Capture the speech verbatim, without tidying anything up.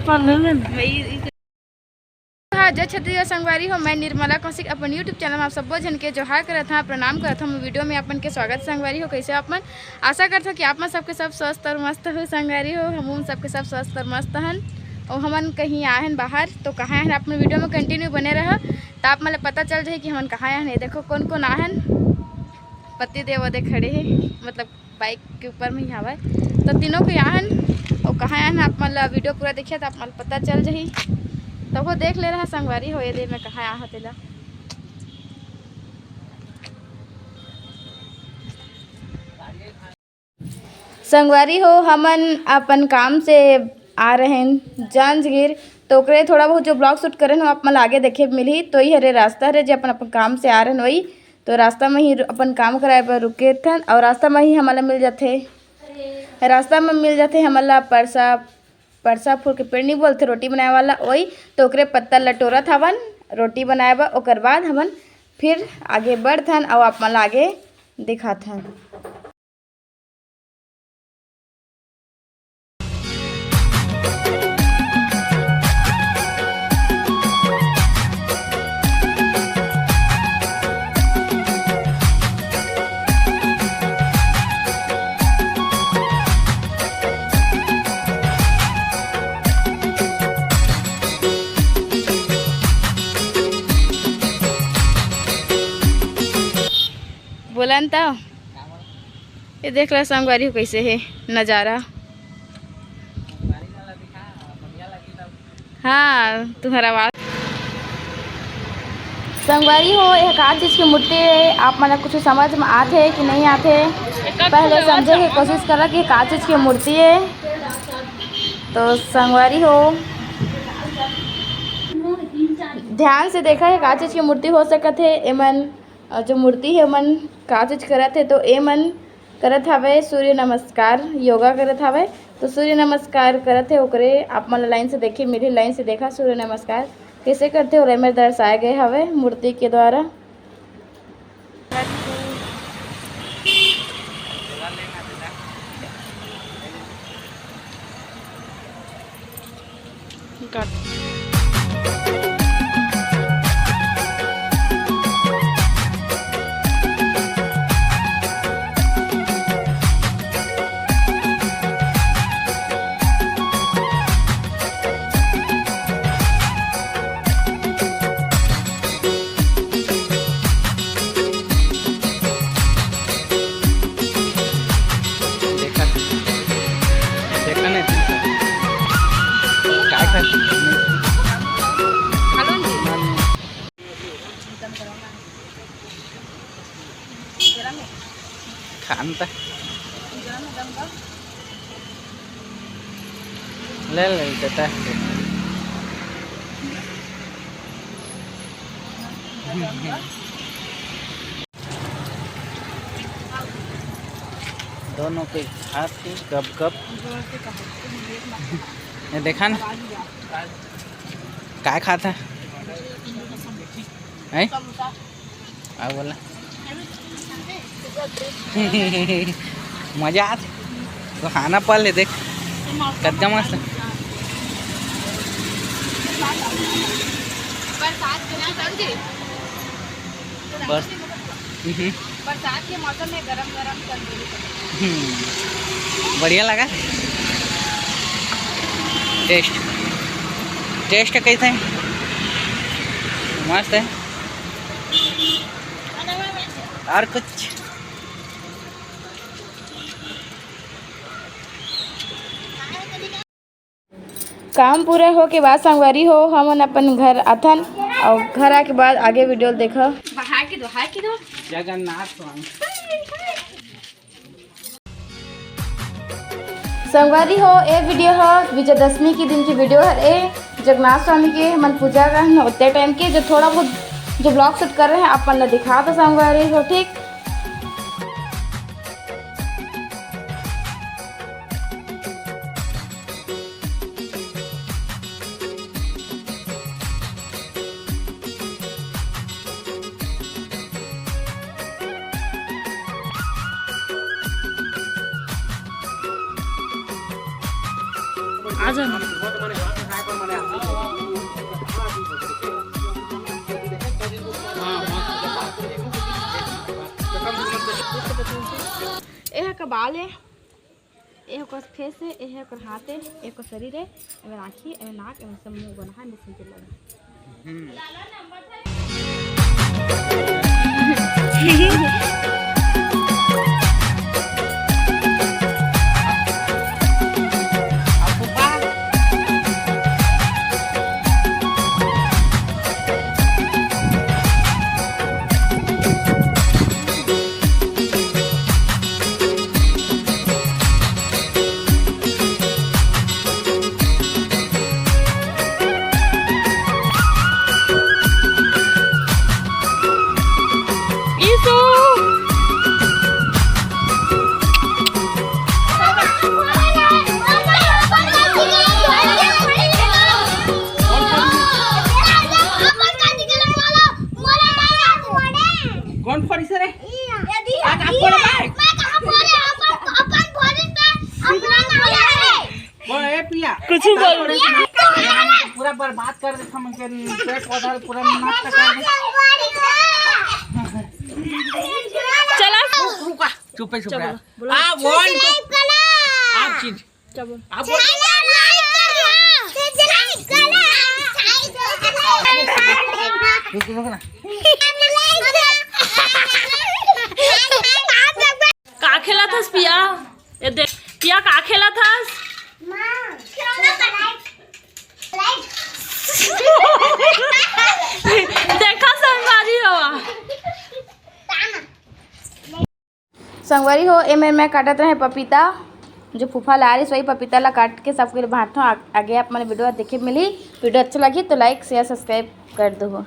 हाँ, जय छत्तीसगढ़ संगवारी हो, मैं निर्मला कौशिक अपन YouTube चैनल में आप सब्बो झन के जोहार करत हूँ, प्रणाम करत हूँ। वीडियो में अपन के स्वागत संगवारी हो। कैसे आप मन? आशा करत हूँ कि आप मन सबके सब स्वस्थ और मस्त हो संगवारी हो। हम उन सबके सब स्वस्थ और मस्त हन। और हमन कहीं आए हन बाहर, तो कहाँ आए हन, आप मन वीडियो में कंटिन्यू बने रह, तो आप मन ला पता चल जाही कि हमन कहाँ आए हन। ये देखो कौन कौन आए हन, पति देव ओदे खड़े हे, मतलब बाइक के ऊपर में ही हवय। तो तीनों के आए हन, और कहाँ आए हन, आप मन ला वीडियो पूरा देखिए तो आप मन ला पता चल जाही। तो वो देख ले रहा संगवारी हो, ये देर में कहाँ आए हो तेला। संगवारी हो, हमन अपन काम से आ रहे हैं जांजगीर, तो ओकरे थोड़ा बहुत जो ब्लॉग शूट करे हो आप मन ला आगे देखे मिलही। तो ये हरे रास्ता हरे जे अपन अपन काम से आ रहे हैं वही, तो रास्ता में ही अपन काम कराए बर रुके थन और रास्ता में ही हमन ला मिल जाथे, रास्ता में मिल जाथे हमन ला परसा, परसा फूल के पेड़ नहीं बोलथे रोटी बनाए वाला, ओई तो ओकरे पत्ता ल टोरत हवन रोटी बनाए बर। ओकर बाद हमन फिर आगे बढ़थन और आप मन ला आगे दिखाथन। बोलन त ये देख ला संगवारी हो, कैसे हे नजारा। हाँ, तुम्हारा आवाज। संगवारी हो, ये का चीज की मूर्ति है, आप मन कुछ समझ में आथे कि नहीं आथे, पहले समझे की कोशिश करा कि का चीज की मूर्ति है। तो संगवारी हो, ध्यान से देखा है का चीज की मूर्ति हो सकत है। एमन और जो मूर्ति हे, ओमन का चीज करत हे, तो ए मन करत हवे सूर्य नमस्कार, योगा करत हवे। तो सूर्य नमस्कार करत हे, ओकरे आप मन ला लाइन से देखे मिलही। लाइन से देखा सूर्य नमस्कार कैसे करथे, और एमेर दर्शाए गए हवे मूर्ति के द्वारा। देखा, देखा नहीं, काय खा? खान त। ले ले, देता है। दोनों के हाथ के गप गप। ये देखा ना, काय खाता है? हैं? आ बोला। मजा आथे। तो खाना पा ले देख। कतका मस्त। बस। हम्म। बरसात के मौसम में गरम गरम तंदूरी पकौड़ी। हम्म। बढ़िया लगा। टेस्ट, टेस्ट कैसे है? मस्त है। और कुछ? काम पूरा हो के बाद संगवारी हो, हमन अपन घर आथन, और घर आके बाद आगे वीडियो देखा। बढ़ा के दो, हाय के दो। जगन्नाथ स्वामी। संगवारी हो, ए वीडियो ह विजयदशमी के दिन की वीडियो हरे। जगन्नाथ स्वामी के हमन पूजा करन उतने टाइम के, जो थोड़ा बहुत जो ब्लॉग शूट कर रहे हैं, आप मन ला दिखा दो संगवारी हो, ठीक। आ जा ना। एह का बाल ए, एह ओकर फेस ए, एह ओकर हाथ ए, एह ओकर शरीर ए, एमे आँखी, एमे नाक, एमे सब मुँह बना है, एमे सिंदूर लगा। कौन फोड़ी से रे? बोल, ए पिया। कुछ बोल। पूरा बर्बाद कर देता हमन के पेड़ पौधा पूरा नष्ट कर दे। चला। रुका, चुपे चुप रह। आ, वन, टू। आप चीज। क्या बोल? आप बोल। रुक, रुक ना। का खेलत हस पिया? ए देख, पिया का खेलत हस? देखा संगवारी हो। संगवारी हो, एमेर मैं काटत रहे पपीता, जो फूफा ला रिस वही पपीता ला काट के सबके लिए बांटथों। आ-, आगे आप मन वीडियो देखे मिली। वीडियो अच्छा लगी तो like, share, subscribe कर दो।